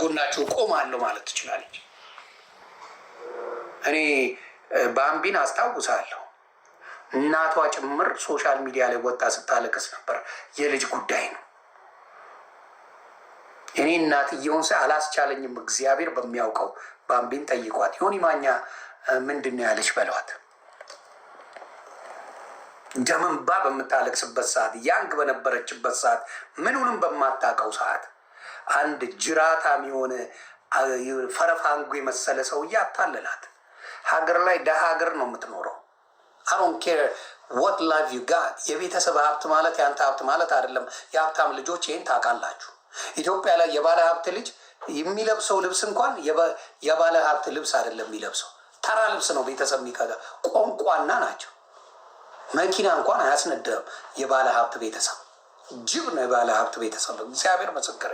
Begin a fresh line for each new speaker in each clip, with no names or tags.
ከጎናችሁ እቆማለሁ ማለት ትችላለች። እኔ ባምቢን አስታውሳለሁ። እናቷ ጭምር social media ላይ ወጣ ስታለቅስ ነበር። የልጅ ጉዳይ ነው። እኔ እናትየውን ሳይ አላስቻለኝም። እግዚአብሔር በሚያውቀው ባምቢን ጠይቋት። ዮኒ ማኛ ምንድን ነው ያለች በለዋት። ደም እንባ በምታለቅስበት ሰዓት፣ young በነበረችበት ሰዓት፣ ምኑንም በማታውቀው ሰዓት አንድ ጅራታም የሆነ ፈረፋንጉ የመሰለ ሰውዬ አታለላት። ሀገር ላይ ደሃ ሀገር ነው የምትኖረው። I don't care what life you got። የቤተሰብ ሀብት ማለት የአንተ ሀብት ማለት አይደለም። የሀብታም ልጆች ይህን ታውቃላችሁ። ኢትዮጵያ ላይ የባለ ሀብት ልጅ የሚለብሰው ልብስ እንኳን የባለ ሀብት ልብስ አይደለም የሚለብሰው፣ ተራ ልብስ ነው ቤተሰብ የሚከዳ፣ ቆንቋና ናቸው። መኪና እንኳን አያስነዳም የባለ ሀብት ቤተሰብ። ጅብ ነው የባለ ሀብት ቤተሰብ። እግዚአብሔር ምስክሬ፣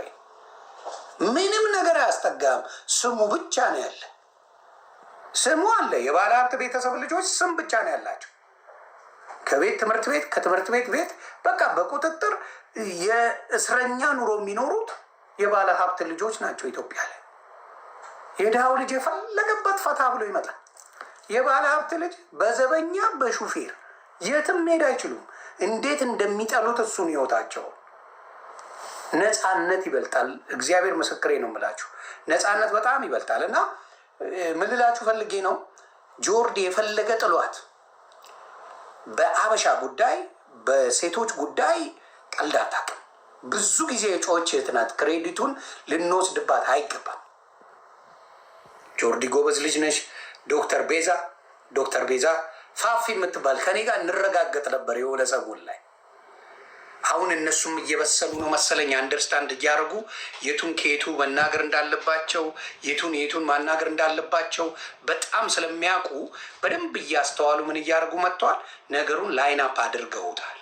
ምንም ነገር አያስጠጋም። ስሙ ብቻ ነው ያለ፣ ስሙ አለ። የባለ ሀብት ቤተሰብ ልጆች ስም ብቻ ነው ያላቸው። ከቤት ትምህርት ቤት፣ ከትምህርት ቤት ቤት፣ በቃ በቁጥጥር የእስረኛ ኑሮ የሚኖሩት የባለ ሀብት ልጆች ናቸው ኢትዮጵያ ላይ። የድሃው ልጅ የፈለገበት ፈታ ብሎ ይመጣል። የባለ ሀብት ልጅ በዘበኛ በሹፌር የትም መሄድ አይችሉም። እንዴት እንደሚጠሉት እሱን ህይወታቸው። ነፃነት ይበልጣል። እግዚአብሔር ምስክሬ ነው የምላችሁ፣ ነፃነት በጣም ይበልጣል። እና ምን ልላችሁ ፈልጌ ነው፣ ጆርዲ የፈለገ ጥሏት በአበሻ ጉዳይ በሴቶች ጉዳይ ቀልድ አታውቅም። ብዙ ጊዜ የጮኸች እህት ናት። Credit ኡን ልንወስድባት አይገባም። ጆርዲ ጎበዝ ልጅ ነሽ። ዶክተር ቤዛ ፋፊ የምትባል ከኔ ጋር እንረጋገጥ ነበር የሆነ ሰሞን ላይ። አሁን እነሱም እየበሰሉ ነው መሰለኝ፣ understand እያደረጉ የቱን ከየቱ መናገር እንዳለባቸው፣ የቱን የቱን ማናገር እንዳለባቸው በጣም ስለሚያውቁ በደንብ እያስተዋሉ ምን እያደረጉ መጥተዋል። ነገሩን line up አድርገውታል።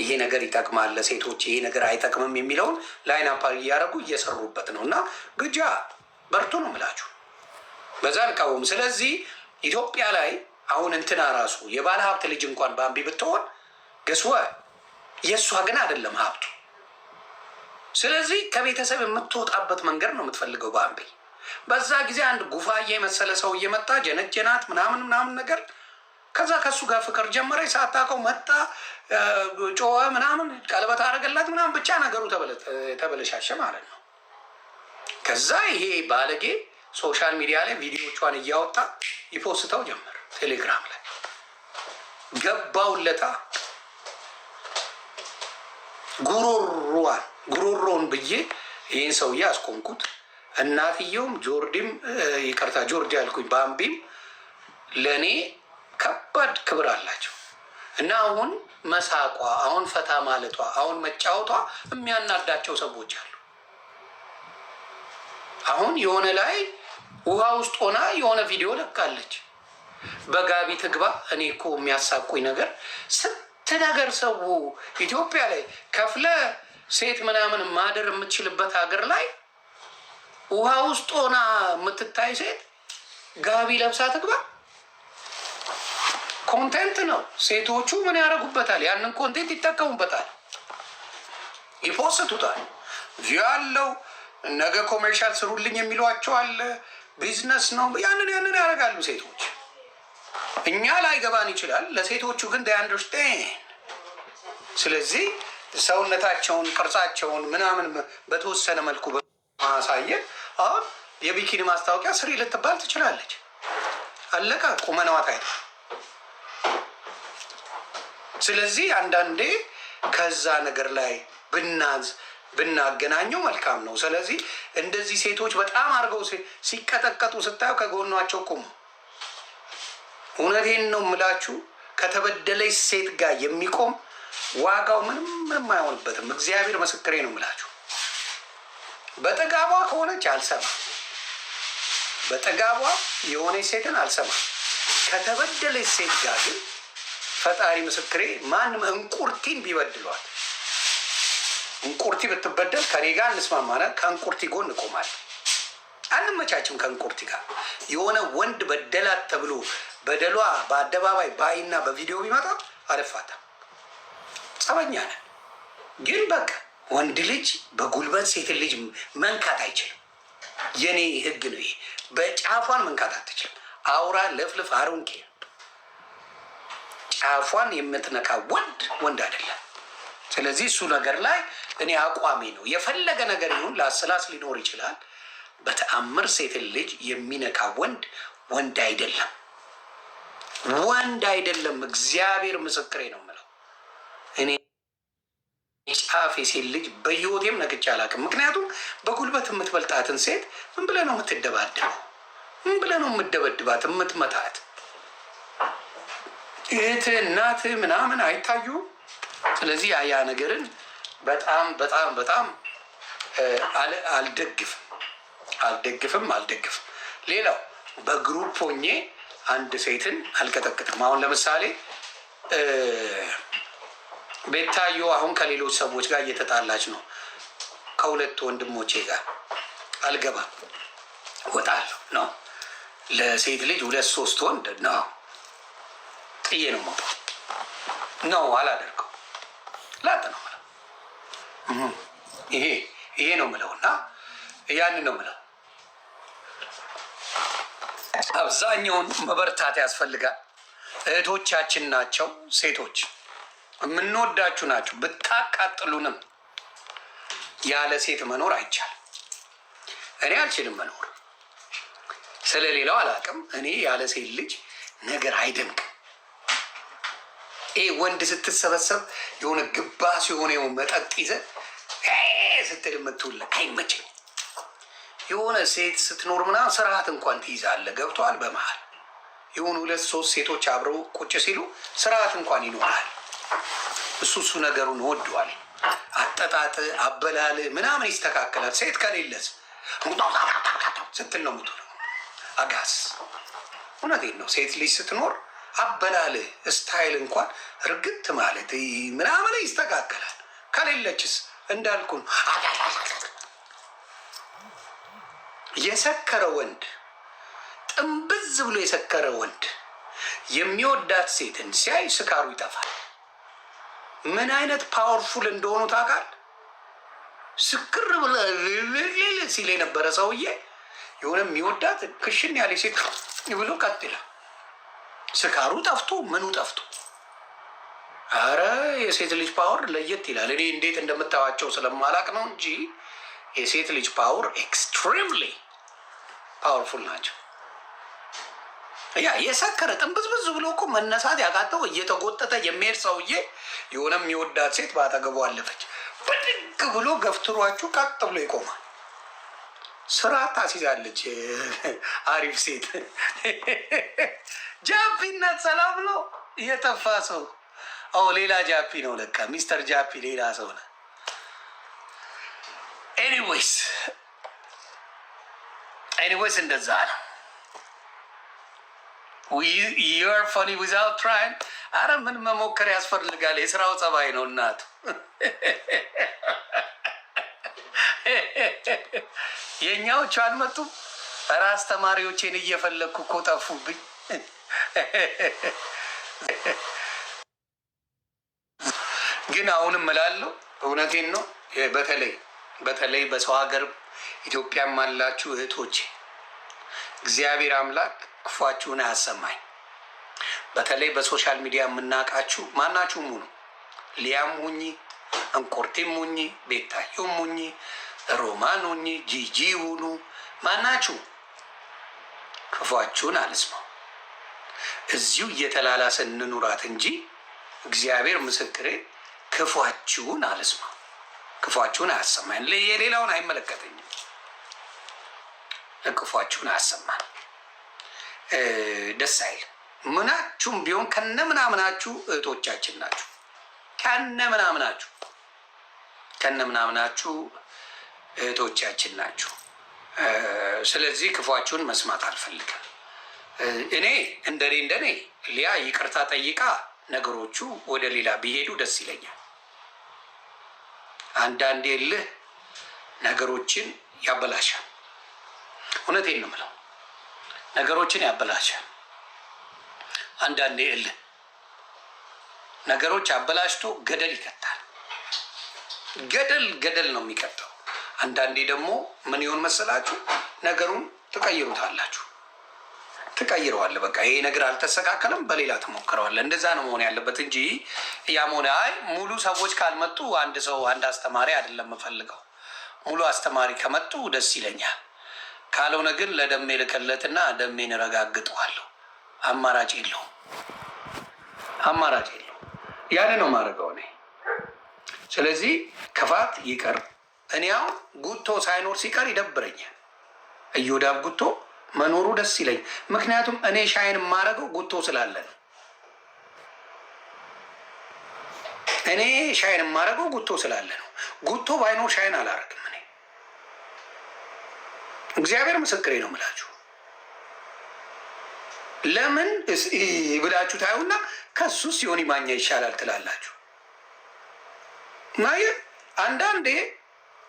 ይሄ ነገር ይጠቅማል ለሴቶች፣ ይሄ ነገር አይጠቅምም የሚለውን line up እያደረጉ እየሰሩበት ነው። እና ግጃ በርቱ ነው የምላችሁ። በዛ አልቃወም። ስለዚህ ኢትዮጵያ ላይ አሁን እንትና ራሱ የባለ ሀብት ልጅ እንኳን ባምቢ ብትሆን guess what፣ የእሷ ግን አይደለም ሀብቱ። ስለዚህ ከቤተሰብ የምትወጣበት መንገድ ነው የምትፈልገው ባምቢ። በዛ ጊዜ አንድ ጉፋዬ የመሰለ ሰው እየመጣ ጀነጀናት ምናምን ምናምን ነገር፣ ከዛ ከእሱ ጋር ፍቅር ጀመረች። ሳታውቀው መጣ፣ ጮኸ፣ ምናምን ቀለበት አደረገላት ምናምን፣ ብቻ ነገሩ ተበለሻሸ ማለት ነው። ከዛ ይሄ ባለጌ social media ላይ ቪዲዮቿን እያወጣ ይ post ተው ጀመር። ቴሌግራም ላይ ገባውለታ። ጉሮሮዋን ጉሮሮን ብዬ ይህን ሰውዬ አስቆምኩት። እናትየውም ጆርዲም፣ ይቅርታ ጆርዲ አልኩኝ፣ ባምቢም ለእኔ ከባድ ክብር አላቸው እና አሁን መሳቋ፣ አሁን ፈታ ማለቷ፣ አሁን መጫወቷ የሚያናዳቸው ሰዎች አሉ። አሁን የሆነ ላይ ውሃ ውስጥ ሆና የሆነ ቪዲዮ ለቃለች። በጋቢ ትግባ። እኔ እኮ የሚያሳቁኝ ነገር ስንት ነገር ሰው ኢትዮጵያ ላይ ከፍለ ሴት ምናምን ማደር የምትችልበት ሀገር ላይ ውሃ ውስጥ ሆና የምትታይ ሴት ጋቢ ለብሳ ትግባ። Content ነው። ሴቶቹ ምን ያደርጉበታል? ያንን content ይጠቀሙበታል፣ ይ post ቱታል። View አለው። ነገ commercial ስሩልኝ የሚሏቸው አለ። ቢዝነስ ነው። ያንን ያደርጋሉ ሴቶች። እኛ ላይገባን ይችላል። ለሴቶቹ ግን understand። ስለዚህ ሰውነታቸውን ቅርጻቸውን ምናምን በተወሰነ መልኩ በማሳየት አሁን የ bikini ማስታወቂያ ስሪ ልትባል ትችላለች። አለቃ ቁመናዋ ታይቷል። ስለዚህ አንዳንዴ ከዛ ነገር ላይ ብናዝ ብናገናኘው መልካም ነው። ስለዚህ እንደዚህ ሴቶች በጣም አድርገው ሲቀጠቀጡ ስታዩ ከጎኗቸው ቁሙ። እውነቴን ነው የምላችሁ፣ ከተበደለች ሴት ጋር የሚቆም ዋጋው ምንም ምንም አይሆንበትም። እግዚአብሔር ምስክሬ ነው የምላችሁ። በጥጋቧ ከሆነች አልሰማ፣ በጥጋቧ የሆነች ሴትን አልሰማ። ከተበደለች ሴት ጋር ግን ፈጣሪ ምስክሬ፣ ማንም እንቁርቲን ቢበድሏት፣ እንቁርቲ ብትበደል ከኔ ጋር እንስማማና ከእንቁርቲ ጎን እቆማለሁ። አንመቻችም ከእንቁርቲ ጋር። የሆነ ወንድ በደላት ተብሎ በደሏ በአደባባይ ባይና በቪዲዮ ቢመጣ አልፋታም። ጸበኛ ነን። ግን በቃ ወንድ ልጅ በጉልበት ሴትን ልጅ መንካት አይችልም። የኔ ህግ ነው ይሄ። በጫፏን መንካት አትችልም። አውራ፣ ለፍልፍ፣ I don't care። ጫፏን የምትነካ ወንድ ወንድ አይደለም። ስለዚህ እሱ ነገር ላይ እኔ አቋሜ ነው። የፈለገ ነገር ይሁን ላስላስ ሊኖር ይችላል። በተአምር ሴትን ልጅ የሚነካ ወንድ ወንድ አይደለም፣ ወንድ አይደለም። እግዚአብሔር ምስክሬ ነው የምለው፣ እኔ ጫፍ የሴት ልጅ በህይወቴም ነክቼ አላውቅም። ምክንያቱም በጉልበት የምትበልጣትን ሴት ምን ብለህ ነው የምትደባደበው? ምን ብለህ ነው የምትደበድባት የምትመታት? እህትህ እናትህ ምናምን አይታዩ። ስለዚህ ያ ነገርን በጣም በጣም በጣም አልደግፍም፣ አልደግፍም፣ አልደግፍም። ሌላው በ group ሆኜ አንድ ሴትን አልቀጠቅጥም። አሁን ለምሳሌ ቤታዮ አሁን ከሌሎች ሰዎች ጋር እየተጣላች ነው። ከሁለት ወንድሞቼ ጋር አልገባም፣ እወጣለሁ ነው። ለሴት ልጅ ሁለት ሶስት ወንድ ነው ጥዬ ነው የምወጣው። ነው አላደርገው፣ ላጥ ነው የምለው። ይሄ ይሄ ነው የምለው እና ያንን ነው የምለው። አብዛኛውን መበርታት ያስፈልጋል። እህቶቻችን ናቸው፣ ሴቶች የምንወዳችሁ ናቸው። ብታቃጥሉንም ያለ ሴት መኖር አይቻልም። እኔ አልችልም መኖር፣ ስለሌላው አላውቅም። እኔ ያለ ሴት ልጅ ነገር አይደምቅም። ይሄ ወንድ ስትሰበሰብ የሆነ ግባ ሲሆን መጠጥ ይዘህ ስትል የምትውል አይመቸኝም። የሆነ ሴት ስትኖር ምናምን ስርዓት እንኳን ትይዛለህ። ገብቶሃል? በመሀል የሆኑ ሁለት ሶስት ሴቶች አብረው ቁጭ ሲሉ ስርዓት እንኳን ይኖራል። እሱ እሱ ነገሩን ወደዋል። አጠጣጥ፣ አበላል ምናምን ይስተካከላል። ሴት ከሌለስ ስትል ነው የምትውለው። አጋስ እውነቴን ነው። ሴት ልጅ ስትኖር አበላል style እንኳን እርግት ማለት ምናምን ይስተካከላል። ከሌለችስ እንዳልኩ ነው። የሰከረ ወንድ፣ ጥንብዝ ብሎ የሰከረ ወንድ የሚወዳት ሴትን ሲያይ ስካሩ ይጠፋል። ምን አይነት powerful እንደሆኑ ታውቃለህ? ስክር ብሎ ሲል የነበረ ሰውዬ የሆነ የሚወዳት ክሽን ያለ ሴት ብሎ ቀጥ ይላል። ስካሩ ጠፍቶ ምኑ ጠፍቶ። አረ የሴት ልጅ power ለየት ይላል። እኔ እንዴት እንደምታዋቸው ስለማላቅ ነው እንጂ የሴት ልጅ power extremely powerful ናቸው። ያ የሰከረ ጥንብዝብዝ ብሎ እኮ መነሳት ያቃተው እየተጎተተ የሚሄድ ሰውዬ የሆነ የሚወዳት ሴት በአጠገቡ አለፈች፣ ብድግ ብሎ ገፍትሯችሁ ቀጥ ብሎ ይቆማል። ስራ ታስይዛለች። አሪፍ ሴት ጃፒነት ሰላም ነው። የጠፋ ሰው ሌላ ጃፒ ነው ለካ፣ ሚስተር ጃፒ ሌላ ሰው ነው። Anyways እንደዛ ነው። You're funny without trying። አረ ምን መሞከር ያስፈልጋል? የስራው ጸባይ ነው እናቱ። የእኛዎቹ አልመጡም። ኧረ አስተማሪዎቼን እየፈለግኩ እኮ ጠፉብኝ። ግን አሁንም እላለሁ፣ እውነቴን ነው። በተለይ በተለይ በሰው ሀገር ኢትዮጵያም አላችሁ እህቶቼ፣ እግዚአብሔር አምላክ ክፏችሁን አያሰማኝ። በተለይ በ social media የምናውቃችሁ ማናችሁም ሁኑ፣ ሊያም ሁኚ፣ እንቁርቲም ሁኚ፣ ቤታዮም ሁኚ፣ ሮማን ሁኚ፣ ጂጂ ሁኑ፣ ማናችሁ ክፏችሁን አልስማው። እዚሁ እየተላላሰ እንኑራት እንጂ እግዚአብሔር ምስክሬ ክፏችሁን አልስማው፣ ክፏችሁን አያሰማኝ። የሌላውን አይመለከተኝም። ክፏችሁን አያሰማን። ደስ አይልም። ምናችሁም ቢሆን ከነ ምናምናችሁ እህቶቻችን ናችሁ። ከነ ምናምናችሁ፣ ከነ ምናምናችሁ እህቶቻችን ናችሁ። ስለዚህ ክፏችሁን መስማት አልፈልግም። እኔ እንደኔ ሊያ ይቅርታ ጠይቃ ነገሮቹ ወደ ሌላ ቢሄዱ ደስ ይለኛል። አንዳንዴ እልህ ነገሮችን ያበላሻል። እውነቴን ነው የምለው፣ ነገሮችን ያበላሻል። አንዳንዴ እልህ ነገሮች አበላሽቶ ገደል ይከታል። ገደል ገደል ነው የሚከተው። አንዳንዴ ደግሞ ምን ይሆን መሰላችሁ? ነገሩን ትቀይሩታላችሁ። ትቀይረዋለህ። በቃ ይሄ ነገር አልተስተካከለም፣ በሌላ ትሞክረዋለህ። እንደዛ ነው መሆን ያለበት እንጂ ያም ሆነ አይ ሙሉ ሰዎች ካልመጡ አንድ ሰው አንድ አስተማሪ አይደለም የምፈልገው። ሙሉ አስተማሪ ከመጡ ደስ ይለኛል። ካልሆነ ግን ለደሜ ልክለትና ደሜን ረጋግጠዋለሁ። አማራጭ የለውም፣ አማራጭ የለውም። ያን ነው ማድረገው እኔ። ስለዚህ ክፋት ይቅር። እኔ አሁን ጉቶ ሳይኖር ሲቀር ይደብረኛል። እዮዳብ ጉቶ መኖሩ ደስ ይለኝ። ምክንያቱም እኔ shine የማደርገው ጉቶ ስላለ ነው። እኔ shine የማደርገው ጉቶ ስላለ ነው። ጉቶ ባይኖር shine አላረግም። እኔ እግዚአብሔር ምስክሬ ነው የምላችሁ። ለምን ብላችሁ ታዩና ከሱ ሲሆን ማኛ ይሻላል ትላላችሁ። ናየ አንዳንዴ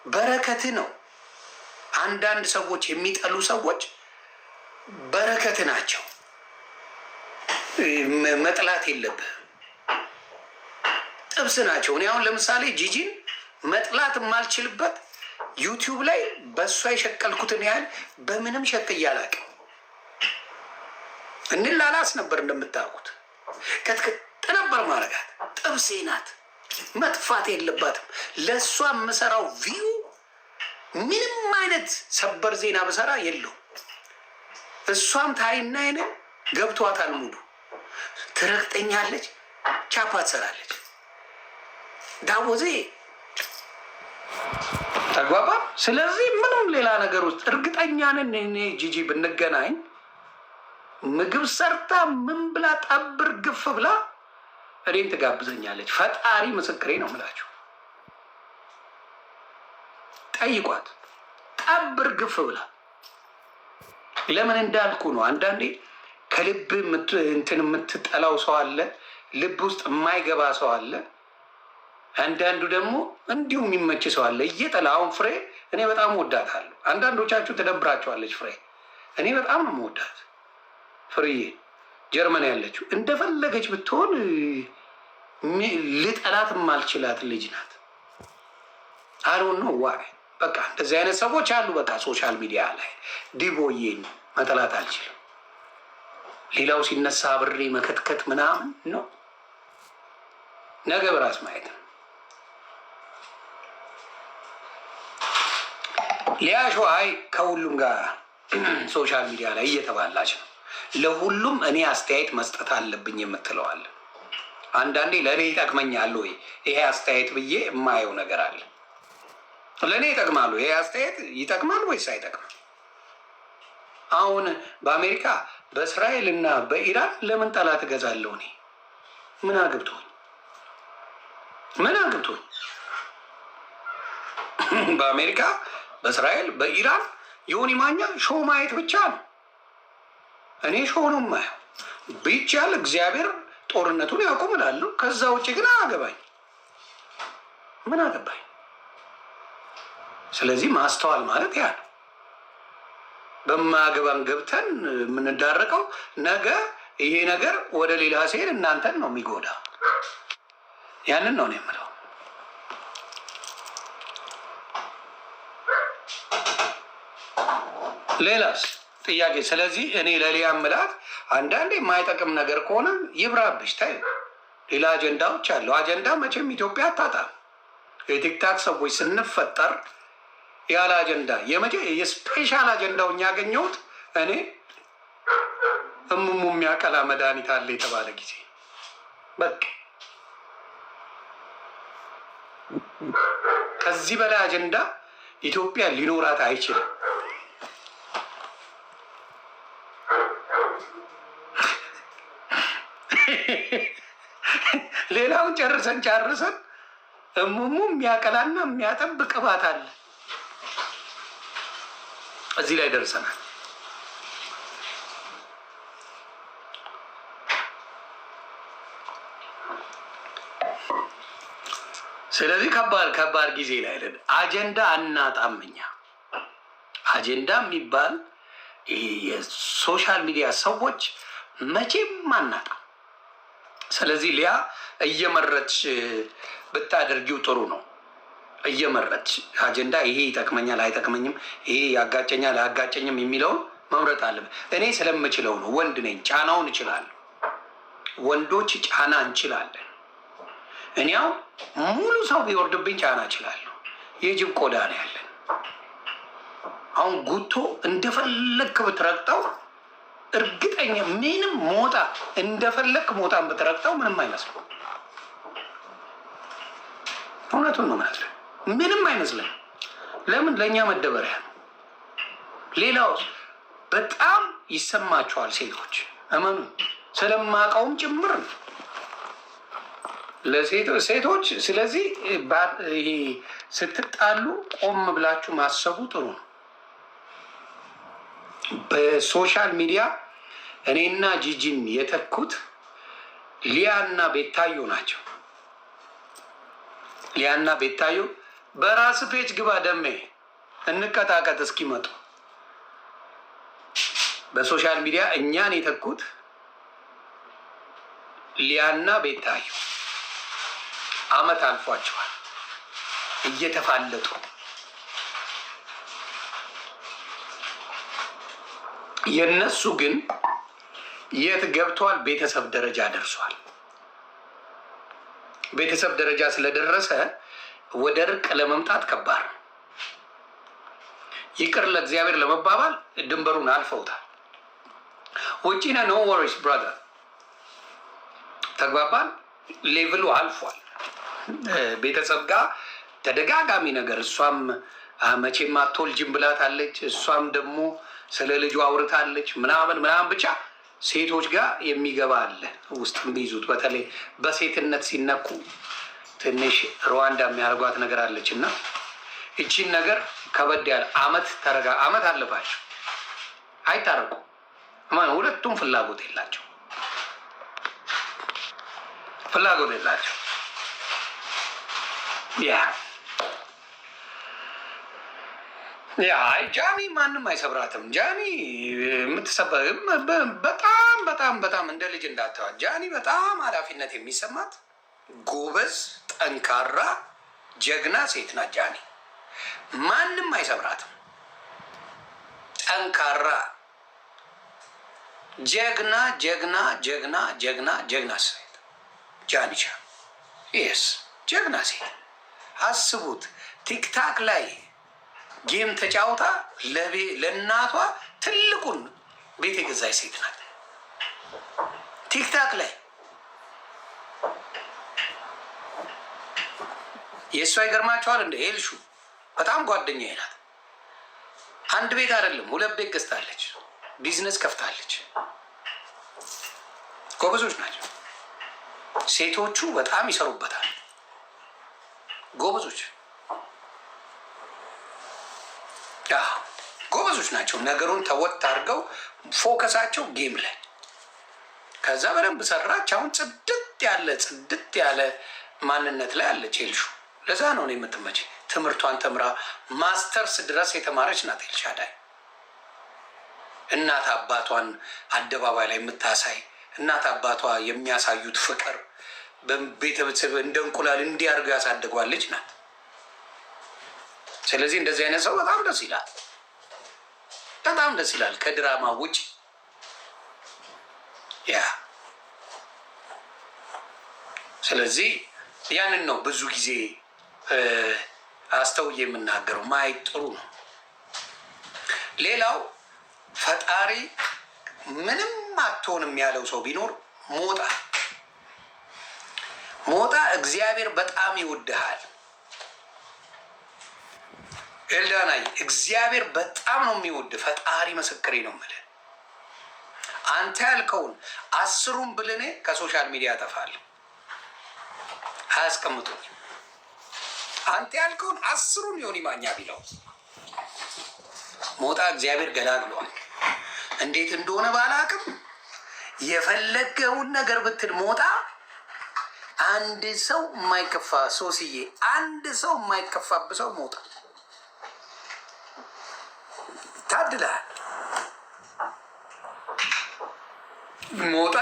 በረከት ነው። አንዳንድ ሰዎች የሚጠሉ ሰዎች በረከት ናቸው። መጥላት የለብህም። ጥብስ ናቸው። እኔ አሁን ለምሳሌ ጂጂን መጥላት የማልችልበት ዩቲዩብ ላይ በእሷ የሸቀልኩትን ያህል በምንም ሸቅዬ አላውቅም። እንላላስ ነበር እንደምታውቁት፣ ቅጥቅጥ ነበር ማረጋት። ጥብሴ ናት፣ መጥፋት የለባትም። ለእሷ የምሰራው view ምንም አይነት ሰበር ዜና ብሰራ የለው። እሷም ታይና አይነ ገብቷታል። ሙዱ ትረግጠኛለች፣ ቻፓ ትሰራለች። ዳቦዜ ተግባባ። ስለዚህ ምንም ሌላ ነገር ውስጥ እርግጠኛ ነን። እኔ ጂጂ ብንገናኝ ምግብ ሰርታ ምን ብላ ጠብር ግፍ ብላ እኔን ትጋብዘኛለች። ፈጣሪ ምስክሬ ነው የምላችሁ። ጠይቋት። ጠብር ግፍ ብላ ለምን እንዳልኩ ነው። አንዳንዴ ከልብ እንትን የምትጠላው ሰው አለ፣ ልብ ውስጥ የማይገባ ሰው አለ። አንዳንዱ ደግሞ እንዲሁ የሚመች ሰው አለ እየጠላ። አሁን ፍሬ እኔ በጣም ወዳታለሁ። አንዳንዶቻችሁ ትደብራቸዋለች። ፍሬ እኔ በጣም ነው የምወዳት። ፍሬዬ ጀርመን ያለችው እንደፈለገች ብትሆን ልጠላት የማልችላት ልጅ ናት። I don't know why በቃ እንደዚህ አይነት ሰዎች አሉ። በቃ social media ላይ ዲቦዬን መጠላት አልችልም። ሌላው ሲነሳ አብሬ መከትከት ምናምን ነው። ነገ በራስ ማየት ነው። ሊያሾ አይ ከሁሉም ጋር social media ላይ እየተባላች ነው። ለሁሉም እኔ አስተያየት መስጠት አለብኝ የምትለዋል። አንዳንዴ ለእኔ ይጠቅመኛል ወይ ይሄ አስተያየት ብዬ የማየው ነገር አለ። ለእኔ ይጠቅማሉ ይሄ አስተያየት ይጠቅማል ወይስ አይጠቅምም? አሁን በአሜሪካ በእስራኤል እና በኢራን ለምን ጠላት እገዛለሁ? እኔ ምን አግብቶኝ ምን አግብቶኝ? በአሜሪካ በእስራኤል በኢራን ዮኒ ማኛ show ማየት ብቻ ነው። እኔ show ነው የማየው። ቢቻል እግዚአብሔር ጦርነቱን ያቁም እላለሁ። ከዛ ውጭ ግን አገባኝ ምን አገባኝ? ስለዚህ ማስተዋል ማለት ያ ነው። በማያገባን ገብተን የምንዳረቀው ነገ ይሄ ነገር ወደ ሌላ ሲሄድ እናንተን ነው የሚጎዳ። ያንን ነው የምለው። ሌላስ ጥያቄ? ስለዚህ እኔ ለሊያ ምላት አንዳንዴ የማይጠቅም ነገር ከሆነ ይብራብሽ። ታይ ሌላ አጀንዳዎች አለው። አጀንዳ መቼም ኢትዮጵያ አታጣም። የቲክታክ ሰዎች ስንፈጠር ያለ አጀንዳ የ special አጀንዳው ያገኘሁት እኔ እሙሙ የሚያቀላ መድኃኒት አለ የተባለ ጊዜ በቃ ከዚህ በላይ አጀንዳ ኢትዮጵያ ሊኖራት አይችልም። ሌላውን ጨርሰን ጨርሰን እሙሙ የሚያቀላና የሚያጠብ ቅባት አለ። እዚህ ላይ ደርሰናል። ስለዚህ ከባድ ከባድ ጊዜ ላይ ነን። አጀንዳ አናጣም እኛ። አጀንዳ የሚባል የ social media ሰዎች መቼም አናጣም። ስለዚህ ሊያ እየመረጥሽ ብታደርጊው ጥሩ ነው። እየመረጥሽ አጀንዳ ይሄ ይጠቅመኛል፣ አይጠቅመኝም፣ ይሄ ያጋጨኛል፣ አያጋጨኝም የሚለውን መምረጥ አለብን። እኔ ስለምችለው ነው፣ ወንድ ነኝ፣ ጫናውን እችላለሁ። ወንዶች ጫና እንችላለን። እኔያው ሙሉ ሰው ቢወርድብኝ ጫና እችላለሁ። የጅብ ቆዳ ነው ያለን። አሁን ጉቶ እንደፈለግክ ብትረግጠው እርግጠኛ ምንም ሞጣ እንደፈለግክ ሞጣን ብትረግጠው ምንም አይመስልም። እውነቱን ነው ማለት ምንም አይመስልም። ለምን ለእኛ መደበሪያ ነው። ሌላው በጣም ይሰማቸዋል ሴቶች እመኑ፣ ስለማውቀውም ጭምር ነው ለሴቶች። ስለዚህ ይሄ ስትጣሉ ቆም ብላችሁ ማሰቡ ጥሩ ነው። በ social media እኔና ጂጂን የተኩት ሊያና ቤታዮ ናቸው። ሊያና ቤታዮ በራስ page ግባ ደሜ እንቀጣቀጥ እስኪመጡ በ social media እኛን የተኩት ሊያና ቤታዮ አመት አልፏቸዋል እየተፋለጡ። የእነሱ ግን የት ገብቷል? ቤተሰብ ደረጃ ደርሷል። ቤተሰብ ደረጃ ስለደረሰ ወደ እርቅ ለመምጣት ከባድ ነው። ይቅር ለእግዚአብሔር ለመባባል ድንበሩን አልፈውታል። ውጪ ነህ፣ no worries brother፣ ተግባባን። Level ኡ አልፏል። ቤተሰብ ጋር ተደጋጋሚ ነገር እሷም መቼም አትወልጂም ብላታለች። እሷም ደግሞ ስለ ልጁ አውርታለች ምናምን ምናምን። ብቻ ሴቶች ጋር የሚገባ አለ ውስጥ የሚይዙት በተለይ በሴትነት ሲነኩ ትንሽ ሩዋንዳ የሚያደርጓት ነገር አለች እና እቺን ነገር ከበድ ያለ አመት ተረጋ አመት አለባቸው አይታረቁ። ሁለቱም ፍላጎት የላቸው ፍላጎት የላቸው። Yeah, አይ ጃኒ ማንም አይሰብራትም። ጃኒ የምትሰበ በጣም በጣም በጣም እንደ ልጅ እንዳተዋት። ጃኒ በጣም ኃላፊነት የሚሰማት ጎበዝ፣ ጠንካራ፣ ጀግና ሴት ናት። ጃኒ ማንም አይሰብራትም። ጠንካራ ጀግና ጀግና ጀግና ጀግና ጀግና ሴት ጃኒቻ yes ጀግና ሴት። አስቡት፣ TikTok ላይ game ተጫውታ ለእናቷ ትልቁን ቤት የገዛች ሴት ናት። TikTok ላይ የእሷ ይገርማቸዋል። እንደ ኤልሹ በጣም ጓደኛዬ ናት። አንድ ቤት አይደለም ሁለት ቤት ገዝታለች። ቢዝነስ ከፍታለች። ጎበዞች ናቸው ሴቶቹ፣ በጣም ይሰሩበታል። ጎበዞች ጎበዞች ናቸው። ነገሩን ተወጥ አድርገው focus ኣቸው game ላይ ከዛ በደንብ ሰራች። አሁን ጽድት ያለ ጽድት ያለ ማንነት ላይ አለች ኤልሹ። ለዛ ነው እኔ የምትመቸኝ። ትምህርቷን ተምራ ማስተርስ ድረስ የተማረች ናት ኤልሻዳይ። እናት አባቷን አደባባይ ላይ የምታሳይ፣ እናት አባቷ የሚያሳዩት ፍቅር በቤተሰብ እንደ እንቁላል እንዲያርገው ያሳደጓል ልጅ ናት። ስለዚህ እንደዚህ አይነት ሰው በጣም ደስ ይላል፣ በጣም ደስ ይላል። ከድራማ ውጭ yeah። ስለዚህ ያንን ነው ብዙ ጊዜ አስተውዬ የምናገረው። ማየት ጥሩ ነው። ሌላው ፈጣሪ ምንም አትሆንም ያለው ሰው ቢኖር ሞጣ ሞጣ እግዚአብሔር በጣም ይወድሃል። ኤልዳናይ እግዚአብሔር በጣም ነው የሚወድ። ፈጣሪ ምስክሬ ነው የምልህ። አንተ ያልከውን 10ሩን ብልኔ ከ social media እጠፋለሁ፣ አያስቀምጡኝ። አንተ ያልከውን 10ሩን ዮኒ ማኛ ቢለው ሞጣ እግዚአብሔር ገላግሏል። እንዴት እንደሆነ ባላቅም የፈለገውን ነገር ብትል ሞጣ አንድ ሰው የማይከፋ ሶስዬ፣ አንድ ሰው የማይከፋብ ሰው ሞጣ ታድለሃል። ሞጣ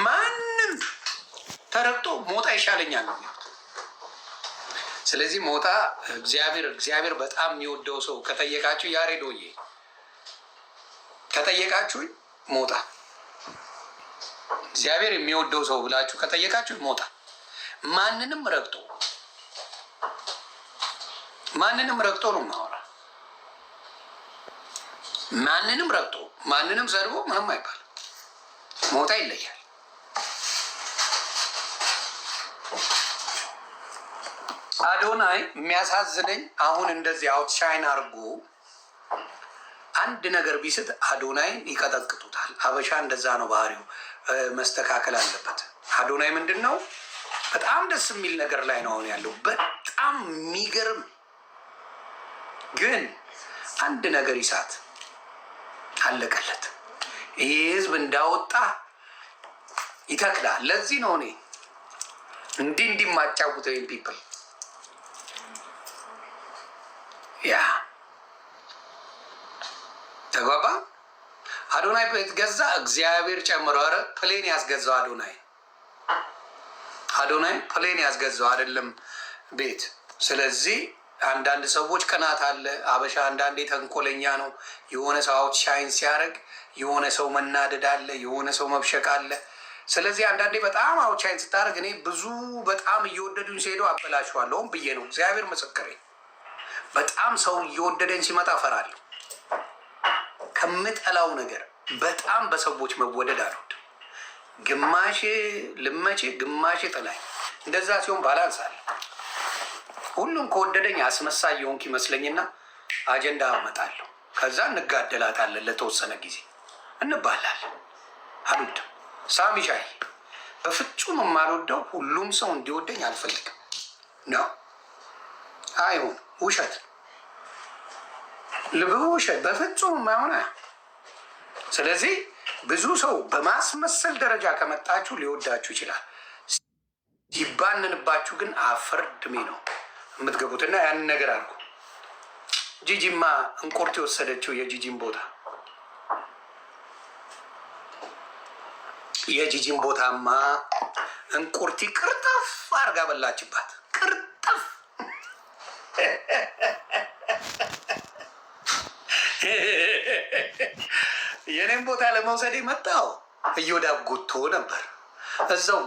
ማንም ተረግጦ ሞጣ ይሻለኛል ነው። ስለዚህ ሞጣ እግዚአብሔር በጣም የሚወደው ሰው ከጠየቃችሁ፣ ያሬዶዬ ከጠየቃችሁ፣ ሞጣ እግዚአብሔር የሚወደው ሰው ብላችሁ ከጠየቃችሁ ሞጣ ማንንም ረግጦ ነው የማወራ። ማንንም ረግጦ፣ ማንንም ሰድቦ ምንም አይባልም። ሞጣ ይለያል። አዶናይ የሚያሳዝነኝ አሁን እንደዚህ outshine አድርጎ አንድ ነገር ቢስት አዶናይን ይቀጠቅጡታል። አበሻ እንደዛ ነው ባህሪው፣ መስተካከል አለበት። አዶናይ ምንድን ነው፣ በጣም ደስ የሚል ነገር ላይ ነው አሁን ያለው፣ በጣም የሚገርም፣ ግን አንድ ነገር ይሳት አለቀለት። ይህ ህዝብ እንዳወጣ ይተክላል። ለዚህ ነው እኔ እንዲህ እንዲህ የማጫውተው people። Yeah፣ ተግባባ። አዶናይ ቤት ገዛ፣ እግዚአብሔር ጨምሮ። ኧረ plane ያስገዛው አዶናይ፣ አዶናይ plane ያስገዛው አይደለም ቤት። ስለዚህ አንዳንድ ሰዎች ቅናት አለ። አበሻ አንዳንዴ ተንኮለኛ ነው። የሆነ ሰው outshine ሲያደርግ የሆነ ሰው መናደድ አለ፣ የሆነ ሰው መብሸቅ አለ። ስለዚህ አንዳንዴ በጣም outshine ስታደርግ እኔ ብዙ በጣም እየወደዱኝ ሲሄዱ አበላሸዋለሁም ብዬ ነው። እግዚአብሔር ምስክሬ። በጣም ሰው እየወደደኝ ሲመጣ እፈራለሁ። ከምጠላው ነገር በጣም በሰዎች መወደድ አልወድም። ግማሽ ልመቼ ግማሽ ጥላኝ፣ እንደዛ ሲሆን balance አለ። ሁሉም ከወደደኝ አስመሳይ የሆንክ ይመስለኝና አጀንዳ አመጣለሁ። ከዛ እንጋደላታለን፣ ለተወሰነ ጊዜ እንባላለን። አልወድም። ሳሚ ሻይ በፍጹም የማልወደው ሁሉም ሰው እንዲወደኝ አልፈልግም ነው። አይሆን፣ ውሸት ልብ ውሸት በፍጹም የማይሆን። ስለዚህ ብዙ ሰው በማስመሰል ደረጃ ከመጣችሁ ሊወዳችሁ ይችላል። ሲባንንባችሁ ግን አፈር ድሜ ነው የምትገቡትና ያንን ነገር አድርጉ። ጂጂማ እንቁርት የወሰደችው የጂጂን ቦታማ እንቁርቲ ቅርጥፍ አርጋ በላችባት። ቅርጥፍ። የኔም ቦታ ለመውሰድ የመጣው እዮዳብ ጉቶ ነበር እዛው።